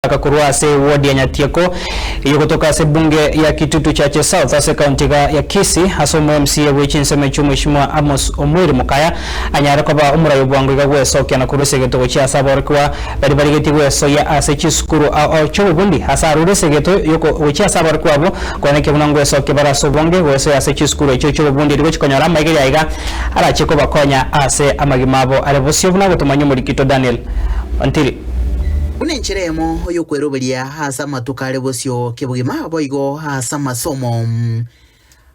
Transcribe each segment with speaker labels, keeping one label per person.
Speaker 1: Gochaka korwa ase eward ya Nyatieko eyio gotoka ase ebunge ya Kitutu Chache South ase ekaunti iga ya Kisii ase omo MCA bwe chinsemo echio Mweshimiwa Amos Omweri Mokaya anyare koba omorai obwango iga gwesokia na korwa esegeto gochia ase aborokigwa baria barigetie gwesoyia ase chisukuru ao ao chiobobundi ase arure esegeto yoko gochia ase aborokigwa abwo koenekia buna ngwesokia bare ase obonge gwesoyia ase chisukuru echio chiobobundi erio gochia konyora amaigerio aiga arachie kobakonya ase amagima abo are bosio buna gotomanya omorikito Daniel Ontiri.
Speaker 2: Buna enchera eyemo y'okweroberia ase amatuko are bosio kebogima, boigo ase amasomo.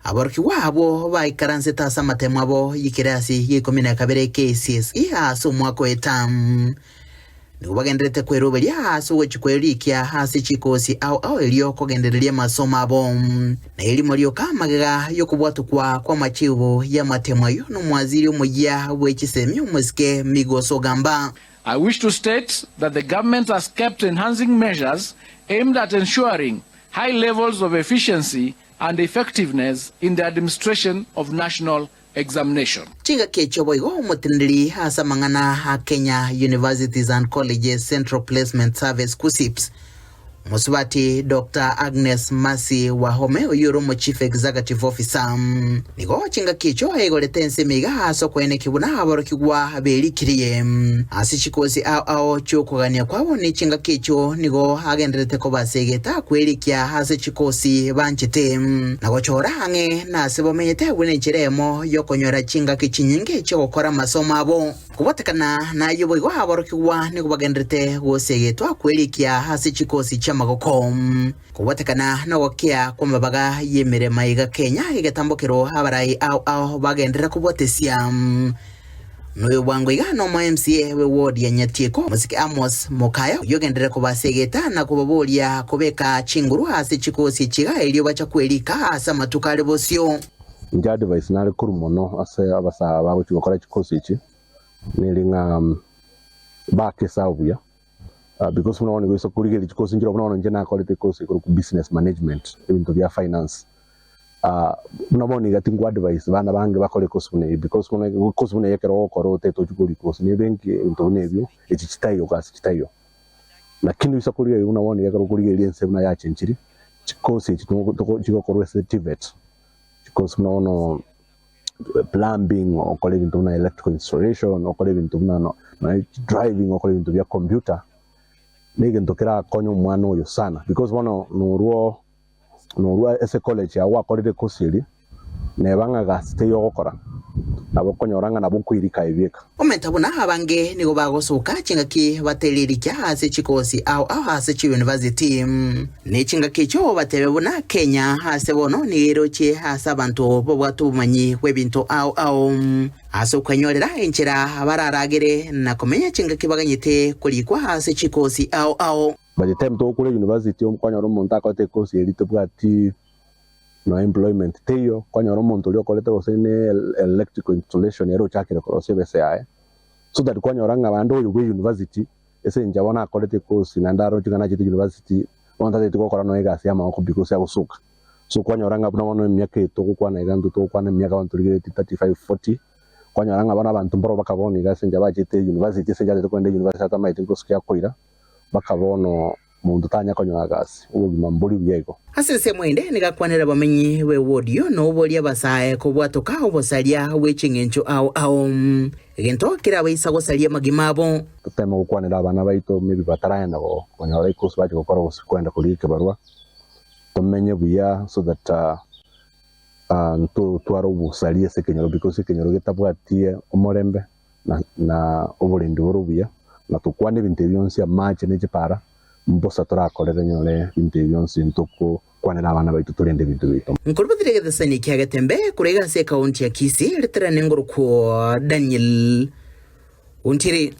Speaker 2: Aborokigwa abwo baikaransete ase amatemo abo y'ekerasi gia ikomi na kabere KCSE ase omwaka oeta. Nigo bagendererete kweroberia ase ogochia kwerikia ase chikosi ao ao erio kogendereria amasomo abo. Na erimo rioka magega y'okobwatokwa kw'amachibo y'amatemo ayio nomwaziri omoyia bwe chisemi omosike Migos Ogamba.
Speaker 3: I wish to state that the government has kept enhancing measures aimed at ensuring high levels of efficiency and effectiveness in the administration of national examination.
Speaker 2: Chingaki echio boigo omoteneneri ase amang'ana a Kenya Universities and Colleges Central Placement Service, KUCCPS, Mosubati Doctor Agnes Mercy Wahome oyio ore omo Chief Executive Officer nigo chingaki echio aigorete ensemo iga ase okoenekia buna aborokigwa berikirie ase chikosi ao ao chi'okogania kwabo ne chingaki echio nigo agendererete koba ase egeta kwerikia ase chikosi banchete na gochora ang'e nase bamenyete buna enchera eyemo y'okonyora chingaki chinyinge chi'ogokora amasomo abo. Kobatekana nayio boigo aborokigwa nigo bagenderete gosegetwa kwerikia ase chikosi chi'amagoko. Kobatekana nogokea kw'amabaga y'emeremo aiga Kenya egetambokero abarai ao ao bagenderera kobwatesia. Noyo bwango iga nomo MCA bwe ward ya Nyatieko Mosike Amos Mokaya oyio ogenderere kobasegeta na kobaboria kobeka chinguru ase chikosi echiga erio bacha kwerika ase amatuko are bosio.
Speaker 4: Inche advice nare korwa mono ase abasae bagochia gokora chikosi echi, neri ng'a bake esabu buya, because buna bono nigo ase korigereria chikosi nchire buna bono inche nakorete ekosi ekorokwa business management, ebinto bia finance. Buna bono iga tinku advise bana bange bakore ekosi buna eyio because bono ekosi buna eyio ekero ogokora otagete ochie korigia kosi na ebenki ebinto buna ebio, echi chitaiyo gasi chitaiyo. Lakini oise korigereria buna bono iga ekero okorigereria ense buna yachenchiri, chikosi echi chigokorwa ase TVET. Chikosi buna bono plumbing, okore ebinto buna electrical installation, okore ebinto buna nonye driving, okore ebinto bia computer, na egento kerakonye omwana oyo sana because bono norwo norwa ase ecollege yago gwakorire ekosi eria. Neba ng'a gasi teiyo ogokora, nabo okonyora ng'a nabo okoirika aye bieka.
Speaker 2: Omenta buna abange nigo bagosoka chingaki bateririkia ase chikosi ao ao ase chiyunivasiti. Ne chingaki echio batebe buna Kenya ase bono nigo erochie ase abanto babwate obomanyi bw'ebinto ao ao ase okwenyorera enchera bararagere na komenya chingaki baganyete korikwa ase chikosi ao ao.
Speaker 4: By the time togokora university okonyora omonto akorete ekosi eria tebwati nonya employment teiyo, okonyora omonto oria okorete gose ne electrical installation ere ochakire korosia ebesa yaye, so that kwanyora ng'a bande oyo bwe university ase enchera bono akorete ekosi naende aroche ng'a nachete university bono tatagete gokora nonya egasi ya amagoko because agosoka. So kwanyora ng'a buna bono emiaka eye togokwana iga intwe togokwana emiaka bono torigeretie 35, 40, kwanyora ng'a bono abanto mbaro baka bono iga ase enchera bachete university ase enchera atagete kogenda university atamaeti nkosuki akoira, mpaka bono monto tanya konyora gasi, obogima mbori buya igo.
Speaker 2: Ase ensemo ende nigo akwanera abamenyi b'ewodi na oboria abasae kobwatoka obosaria bwe ching'encho ao ao, egento kerabaisa gosaria amagima abo.
Speaker 4: Toteme gokwanera abana baito maybe bataragenda konyora ekosi bache gokora gose kogenda korigia ekebarua, tomenye buya so that ntotware obosaria ase ekenyoro because ekenyoro getabwati omorembe na oborendi bore obuya, na tokwane ebinto ebi bionsi, amache ne chipara, mbosa torakorere nyore ebinto ebi bionsi ntokokwanera abana baito torende ebinto biaito.
Speaker 2: Nkorobotire egetesani kia Getembe korwa iga ase ekaunti ya Kisii, riterane ngorokwo Daniel Ontiri.